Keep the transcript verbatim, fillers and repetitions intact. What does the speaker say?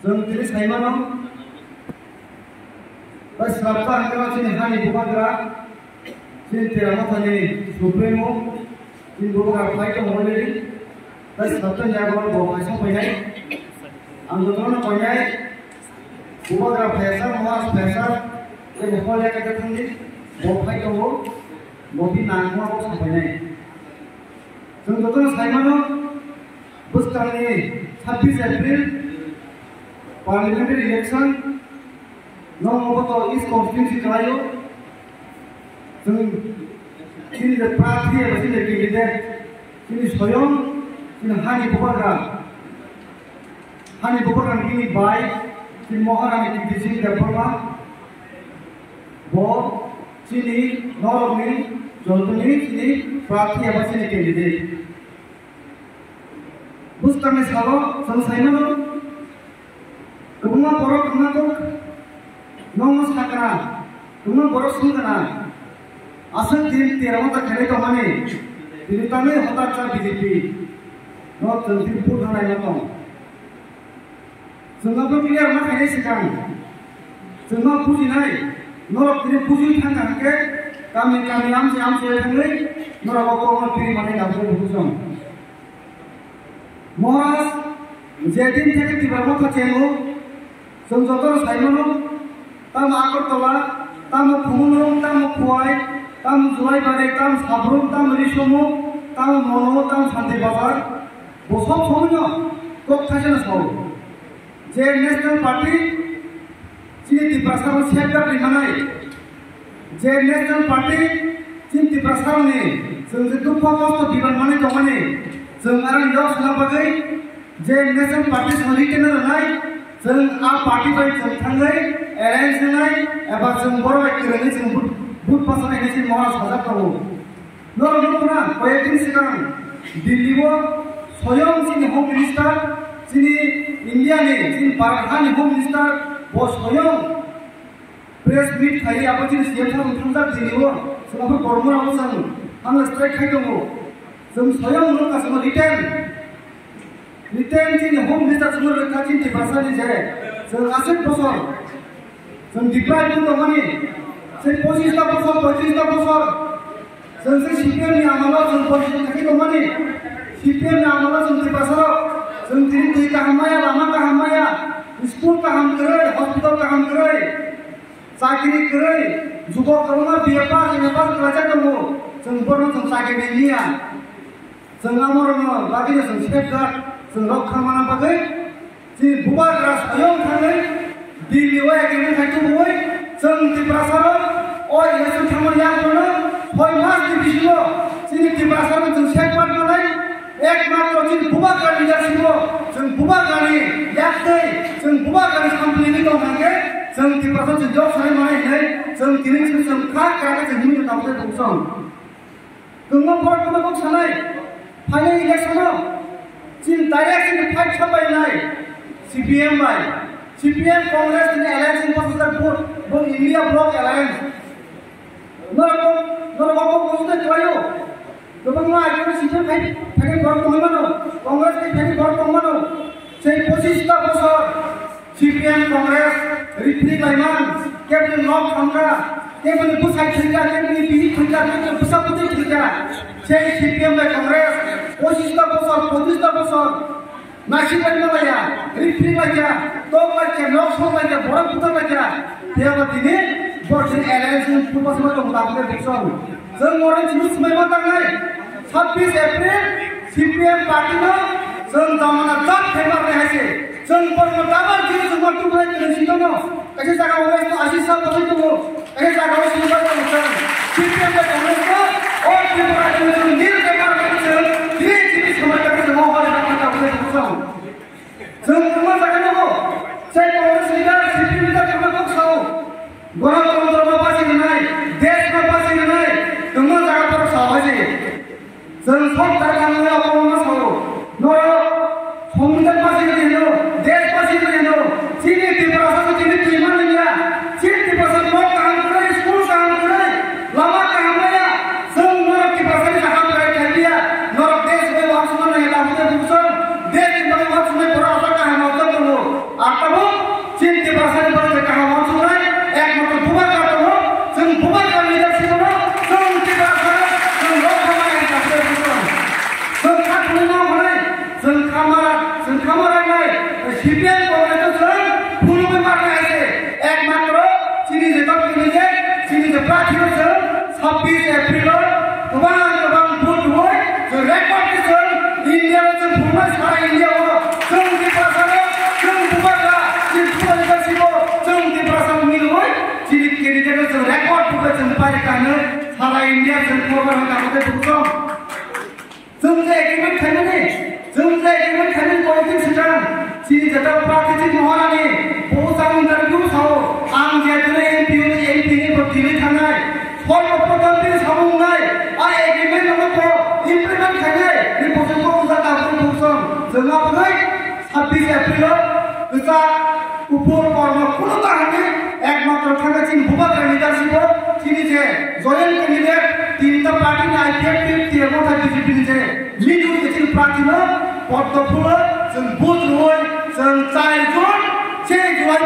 Chwng tini saimano, bai swrapsa hwnkhe chini hani bubagra, chini Tera Mothani Supremo, chini bubagra phai tongo already. Bai swrapsa ni yago bo phai song painai. Ang jotono painai, bubagra phaisa, Maharaj phaisa, tei bo hole khe thangdi, bo phai tongo, bo bini nangma bo song painai. Chwng jotono saimano, bwskangni sabbish April parliamentary election, no obo to East constituency khlaio. Chwng chini je prarthi eba chini je candidate, chini soyong, chini hani bubagra, hani bubagra bini bai, chini Maharani Kirti Singh Debbarma, bo chini norokni jotoni chini prarthi eba chini candidate. Bwskangni salo chwng saimano, kwbangma borok wngna kok nokno sakna, kwbangma borok swngkana, aswk din Tera Motha khainai tongmani, tini tamni hotak cha B J P no chwng tini vote rwnaima tong. Chwng abo clear ma khainai swkang. Chwng ma bujinai. Norok tini bujui thangkha hwnkhe kami kami amchai amchai thangwi norok o kokno piri manai nabwlwi bujong. Maharaj, je din theke Tipra Motha chengo, chwng jotono saimano, tamo Agartala, tamo Khumulwng, tamo Khowai, tamo Julaibari, tamo Sabrum, tamo Risomo, tamo Mono, tamo Santir Bazar, bo sob somoino kok thaisano sao. Je National Party chini Tiprasano safeguard rimanai, je National Party chini Tiprasarokni chwng je dukho kosto biban manwi tongmani, chwng arang yok sona bagwi je National Party chwng retainer rwnai, chwng a party bai chwng thangwi alliance rwnai eba chwng borok bai kwrwngwi chwng vote, vote pasanai hinwi chini Maharaj sajak tongo. Norok nukna koyekdin swkang Delhi o soyong chini Home Minister, chini India ni, chini Bharat hani Home Minister bo soyong press meet khai abo chini C M sir thangkha Delhi o, chwng abo kormo abo chwng hamle strike khai tongo. Chwng soyong nukha chwng written Written chini Home Minister sumar wngkha chini Tiprasa ni je, chwng aswk bosor, chwng deprive wng tongmani, se pochista bosor, poitrista bosor, chwng se C P M ni amalo chwng pochista thangwi tongmani, C P M ni amalo chwng Tiprasa rok, chwng tini twi kaham maya, lama kaham maya, school kaham kwrwi, hospital kaham kwrwi, chakri kwrwi, jubok kwbangma B A pass, M A pass kwlaijak tongo, chwng bono chwng chakri nai liya. Chwng amorokno bagwino chwng safeguard, chwng rokha mana bagwi chini bubagra soyong thangwi Delhi o agreement khai tubui chwng Tiprasarok o election thangmani yagulono soi mas ni bisingo chini Tiprasarok chwng safeguard manai ekmatro chini bubagra leadership o chwng bubagrani yaktwi chwng bubagrani sampli wngwi tong hwnkhe chwng Tiprasa chwng jok sanai manai hinwi chwng tini chwng chwng kha kha khe chwng himwi tong khe bungsong. Kwbangma borok kwbangma kok sanai, phainai election o chini direct chini fight khapai nai C P M bai, C P M Congress ni alliance ni pasal vote, bo India Bloc Alliance. Norok, norok kok kok kok kwlaio. Kwbangma akhirno C P M phai, phainai borok tongwi mano, Congress ni phainai borok tongwi mano. Sei pochista bosor C P M Congress ripri laiman, kebni nok hamkha, kebni bwsai thwikha, kebni bihik thwikha, kebni bwsa bwtwi thwikha. Sei C P M bai Congress pochista bosor, pochista bosor nasik bai malaya, ripri laikha, tok laikha, nok sok laikha, borok buthar laikha. Phiya ba tini borok chini alliance ni purpose ma tong ta bwle bukchong. Chwng oro chini swmai ma tangnai. Sabbish April C P M party no chwng jamana jat phaima rwnai hai se. Chwng borokno double chini chwngno tubuai kwrwi sitano. Kaisa jaga o wngkha asi sal bosoi tongo. Kaisa jaga o sini bai tongo chwng. C P M bai Congress no o Tripura chwng nil paper bai chwng tini chini samai bai chwng o hor bai tongo chwng. Chwng kwbangma jaga nogo. Chai Congress leader, C P M leader kwbangma kok sao. Gwanatantro no basi rwnai, desh no basi rwnai, kwbangma jaga borok sao hai se. Chwng sok jaga thangwi abo ma sao. Norok Songbidan basi rwnai hino, desh basi rwnai hino. Chini Tiprasa se chini twi manliya. Chini Tiprasa nok kaham kwrwi, school kaham kwrwi, lama kaham maya. Chwng norok Tiprasa ni kaham kwrwi khailiya. Norok desh bai wansukna nai tabuk tabuk chwng. Desh ni bagwi wansuknai borok aswk kaham aswk tongo. Atta C P M Congress no chwng phunugwi manwi hai se, ekmatro chini je top candidate, chini je prarthi no chwng sabbish April o kwbang kwbang vote rwui chwng record khe chwng India o chwng phunuknai, sara India o chwng Tiprasa no chwng bubagra, chini Tiprasa leadership o chwng Tiprasa no milwi chini candidate no chwng record rwui chwng pai kha hinwi sara India chwng khobor rwui tabuk tei bukhuk song. Chwng je agreement khaimani, chwng je agreement khaimani koyekdin swkang, chini jeta prarthi chini Maharani, bo chang interview sao, ang je tini M P, M P ni bo Delhi thangnai, sor bo proton tini samung nai, a agreement no bo implement khainai, ni bo chwng bo usa ta bo chwng, chwng aboni sabbish April o kwchak kupur kormo kuno ta hwnwi ekmatro thangwi chini bubagra leadership o chini je joint candidate tinta party ni I P F T, T F O tei B J P ni je middle je chini prarthi no poddo phulo chwng vote rwui chwng char jon se July